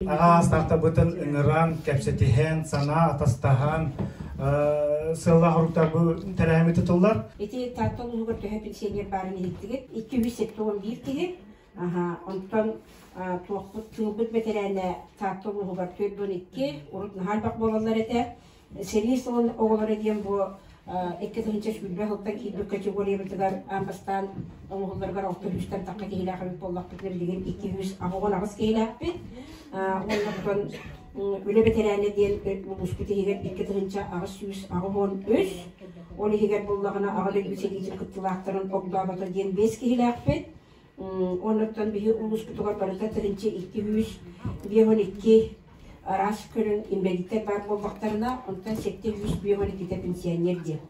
Аҕа ыҥыран, кэпсэтиһэн, санаа атастаһан, сыаллаах оруктар бу тэрээһиммит тутуллар. Ити Таатта улууһугар төһө пенсионер баарын иһиттигит? 271 киһи. Аха, онтон туохпут тыылбыт бэтэрээнэ Таатта улууһугар 42, урут наһаа элбэх буолаллар этэ. Сэрии сылын оҕолоро диэн бу 2020 сылтан киирбит категориябытыгар аан бастаан оҥоһулларыгар 600-тэн тахха киһилээх эбит буоллахпытына билигин 288 киһилээхпит. Уонна үлэ бэтэрээнэ диэн улууспут иһигэр 2883, ол иһигэр буллаҕына аҕа дойду сэриитин кыттыылаахтарын огдообото диэн 5 киһилээхпит. Оннуттан биһи улууспутугар барыта тыһыынча 252 араас көрүҥ инбэлииттэр баар буоллахтарына, онтон 752-тэ пенсионер диэн.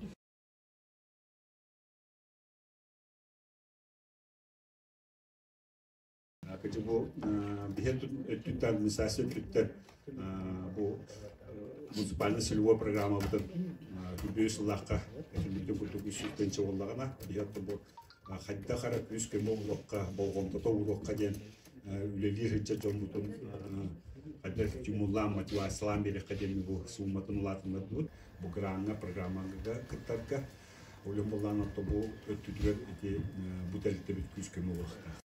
Кыдьы бу биһи өттүттэн администрация өттүттэн бу муниципальный целевой программабытын күбүө сыллаахха этиллибитин курдук үс сүүстэн буоллаҕына биһи бу хайдах эрэ күүс-көмө уруохха, болҕомтото ууруохха диэн үлэлиир сылдьар дьоммутун хайдах стимуллаан, мотивациялаан биэриэххэ диэн бу суумматын улаатыннардыбыт. Бу граҥҥа, программаҕа кыттарга Олен буллаан отто бу өттүтүгэр ити бу тэрилтэбит күүс-көмө буолуохтаах.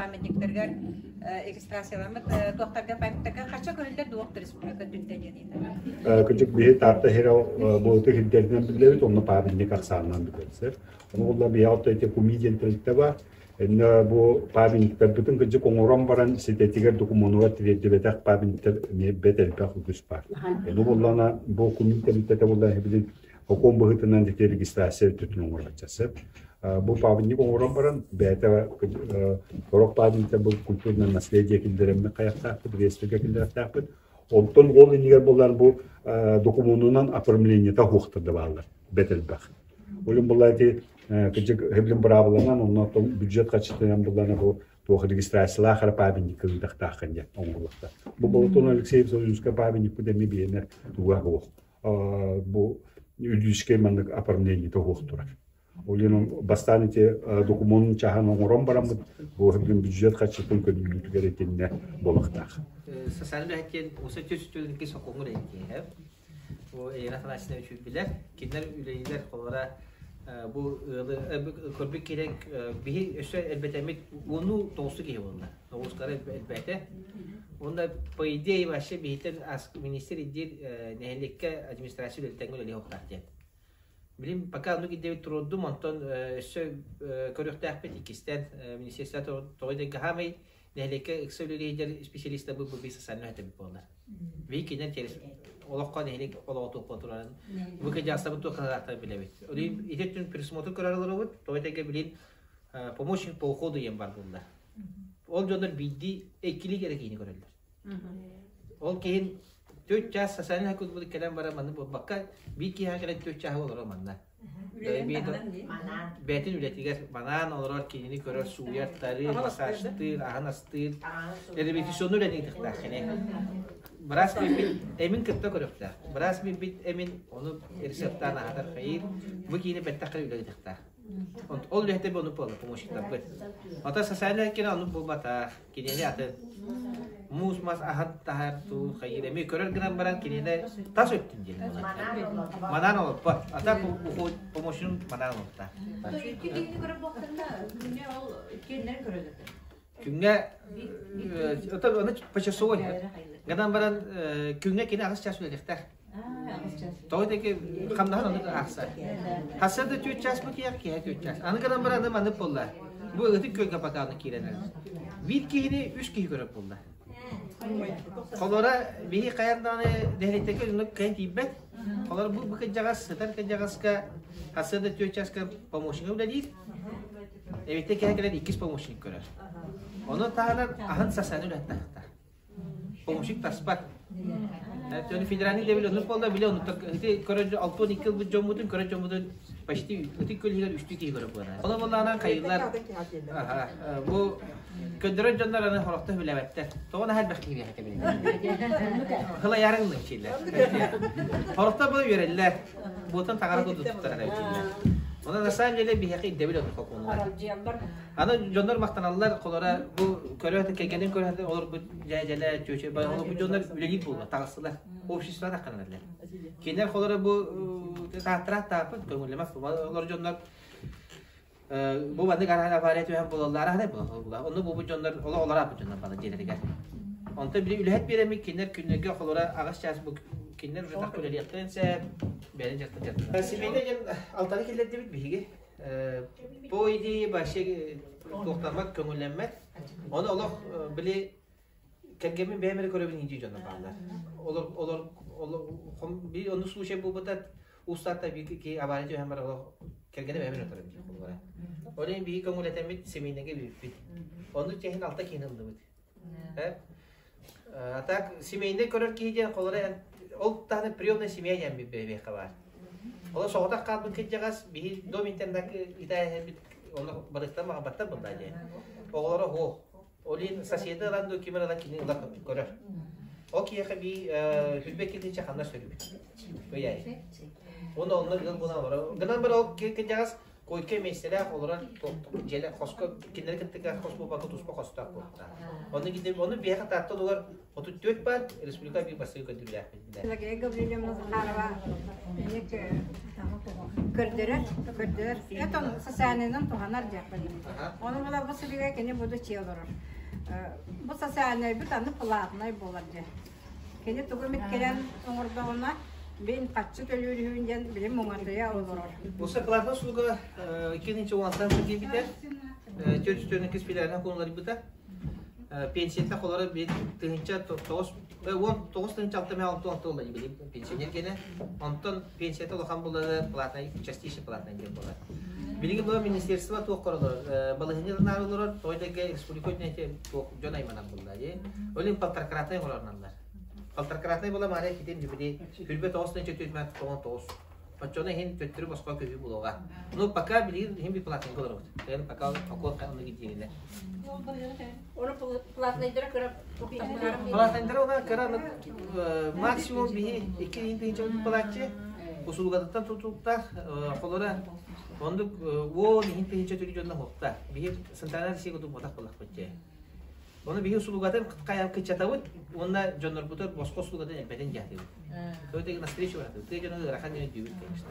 Памятниктарыгар регистрацияламмыт туохтарга памятниктарга хача көрүллэр дуох республика дүнтэн диэн Кырдьык биһи Таатта сирэ буолута сирдэринэн биллэбит, онно памятник ахсаанынан билэбит. Ону булла биһи отто ити куми диэн тэрилтэ бар. Эннэ бу памятниктарбытын кырдьык оҥорон баран ситэтигэр докумуонугар тириэрдибэтэх памятниктар эмиэ бэт элбэх үгүс бар. Ону буллана бу куми тэрилтэтэ булла билин Сокуон быһыытынан ити регистрация өттүтүн оҥороччу сөп. Бу памятник оҥорон баран, бэйэтэ сорох памятниктар бу культурное наследие киллэрэммит хайахтаахпыт, реестргэ киллэрэхтээхпит. Онтон ол иннигэр буоллар бу докумуонунан оформлениета суохтар да бааллар, бэт элбэх. Ол буолла ити кырдьык хэблин быраабыланан, онно бюджет хаччытынан буллана бу туох регистрациялаах эрэ памятникка ыытахтааххын диэн оҥоһуллахта. Бу Болотун Алексеев Союзка памятникпыт эмиэ биһиэнэ туга суох. бу юридическай маннык оформлениета суох турар. Ол иһин бастаан ити докумуонун чаһан оҥорон бараммыт бу бюджет харчытын көдүүлүүтүгэр итиннэ буолуохтаах. Социальный үлэһиттиэн уса түс сокуоҥҥун этиэһэ. Бу Елена Афанасьевна билэр. Кинилэр үлэлиилэр холобура бу ыалы көрбүт киирэн биһи өссө элбэтэммит уону тоҕусту киһи буолла. Тоҕускара элбээтэ. Уонна по идее вообще биһиттэн министр идиир нэһилиэккэ администрация үлэлтэҥҥэ үлэлиэх уохтаах диэн. Билим пока оннук идеябит туруордум, онтон өссө көрүөхтээхпит иккистэн министерство тоҕо диэн хаамай нэһилиэккэ ыкса үлэлиир специалиста бу бу социальный этебит буолар. Биһи кинен через олоххо нэһилиэк олоҕо туох турарын бу кыдьаастабыт туох кыһалаахтарын билэбит. Ити өттүн присмотр көрөр олоробут, тоҕо диэн билин помощник по уходу диэн бар буолла. Ол дьоннор биирдии иккилии эрэ киһини көрөллөр. Ол киһин төрт чаас социальнай култуура кэлэн баран манна буолбакка биир киһиэхэ кэлэн төрт чааһы олорор манна. Бэйэтин үлэтигэр манаан олорор кинини көрөр, сууйар, тарыыр, массажтыыр, аһын астыыр. Репетиционный үлэни ыытыахтаах кини. Быраас билбит эмин кытта көрүөхтээх. Быраас билбит эмин ону рецептаан аһатар хайыыр. Бу киһини бэттэх үлэ ыытыахтаах. Ол үлэһитэ ону буолла помощниктарбыт. Ото социальный кини оннук буолбатах. Кинини атын муус мас аһан таһар туу хайыр эми көрөр гынан баран кинини тас өттүн диэн манаан олоппот. Ата помощнун манаан олопта. Икки киһини көрөр буолтарына күҥҥэ ол иккиэннэрин көрөллөр. Күҥҥэ ото почасовой. Гынан баран күҥҥэ кини аҕыс чаас үлэлиэхтээх. Тоҕо диэки хамнаһын оннук аахсар. Хасса да түөрт чаас бу киһиэхэ киһи түөрт чаас. Аны гынан баран маннык буолла. Бу ытык күөлгэ патааны киирэн эрэр. Биир киһини үс киһи көрөр буолла. Холора биһи хайан даҕаны нэһилиэктэргэ оннук кыайан тиийбэт. Холор бу бу кырдьаҕас сытар кырдьаҕаска хасса да түөрт чааска помощнига үлэлиир. Эбиттэ киһи кэлэн иккис помощник көрөр. Ону таһынан аһын сасаны үлэттахта. Помощник таспат. Федеральный дэбил оннук буолла, били оннук ити көрө 62 ылбыт дьоммутун, көрө дьоммутун Почти ытык көлүгэр үстүү киһи көрөр буолар. Ону буллаҕынан хайыылар бу көрдөрөр дьоннор аны хорохто хүлэбэттэр. Тоҕо наһаа элбэх киһи биэхэ кэбилин. Хылайарын ылынчилэр. Хорохто бу үөрэллэр. Буотан таҥара курдук туттарар эбитиллэр. Онон на самом деле биһиэхэ ирдэбил оннук хокуоннар. Аны дьоннор махтаналлар, холора бу көрө кэргэнин көрө олорбут дьээдьэлэ, чүөчэ, олорбут дьоннор үлэлиир буолла, таҕыстылар. Обществода тахханарlar. Кинилэр холоро бу тааттара тааппыт көҥүллэмэс олор дьоннор бу маннык араһан авария түһэн буолаллар араһан буолаллар. Онно бу дьоннор олох олор ааппыт дьоннор бала дьиэлэригэр. Онтон били үлэһит биэрэммит кинилэр күннэргэ холоро аҕыс чаас бу кинилэр уже так үлэлиэхтэрин сөп бэйэлэрин дьарыктан дьарыктанар. Семейнэ диэн алтаны киллэрдибит биһиги. По идее вообще туохтаммат, көҥүллэммэт. Ону олох били кэргэммин бэйэм эрэ көрөбүн индии дьоно бааллар. Олор олор олор биир оннук случай буолбута устата биир киһи авария түһэн баран олох кэргэнэ бэйэм эрэ отырым диир холобура. Ол иһин биһиги көҥүлэтэммит семейнэгэ бүппүт. Оннук чэһин алта киһини ыллыбыт. А так семейный көрөр киһи диэн холобура ол таһынан приемная семья диэн биһиэхэ баар. Ол соҕотох хаалбыт кырдьаҕас биһи дом интернакка итээһэбит ону барыктан маҕабаттар буолла диэн. Оҕолоро суох. Ол иһин соседа ылан дуу ким ылан кини ыла көрөр. Ол киһиэхэ бии хүрбэ килинчэ ханна сөрүбүт. Ыйай. Оны онно ыал буолан олорор. Гынан бар ол кырдьаҕас койка миэстэлээх олорор дьиэлэ хоско кинилэри кытта хос буолбакка туспа хостоох буолта. Ону киди ону биһиэхэ Таатта улугар 34 бар республика биир бастакы көрдөрүүлээхпит. Пелагея Гаврильевна Захарова көрдөрөр, көрдөрөр. Это социальныйынан туһанар диэхпин. Ону була бу сырыыга кини буду чиэ олорор. Бу социальнайбыт аны платнай буолар дьэ. Кини тугу эмит кэлэн оҥордоҕуна, бин хаччы төлүүрүһүн диэн билим муҥатыйа олорор. Уса платная услуга иккинчи уонтан киирбитэ, төрт үстүөнү киспилэринэн кунуларбыта. Пенсията холоро биир тыһыынча тоҕус 19 тыһыынча алта мэ алта алта буолла билим пенсионер киэнэ. Онтон пенсията улахан буолары платный, частично платный диэн буолар. Билигин бу министерство туох олорор, балаһыанньа наар олорор, той республика үрдүнэн туох дьон айманан булла дии. Ол иһин полторакратнай оҥороннор. Полторакратнай буола маана китим дибили күлбэ тоҕус тыһыынча түөрт мэ тоҕон тоҕус. Оччону иһин төттөрү босхо көһүү булуоҕа. Ну, пока билигин иһин би платнайга олоробут. Тээн пока окуол онно киирдиилэр. Оны платнайдара кыра Платнайдара она кыра максимум биһи икки иһин тыһыынча платчы услугатыттан тутулуктаах холора ондук уон иһин тыһыынча түрү дьонно хуохта. Биһи центральный Россия кутук ботах булахпыт же. Оны биһи услугатын кайан кыччатабыт уонна дьоннорбутугар босхо услугатын элбэтин дьаатыбыт. Той теги навстречу баратыбыт. Тыа дьоно ыарахан диэн өйдүүбүт конечно.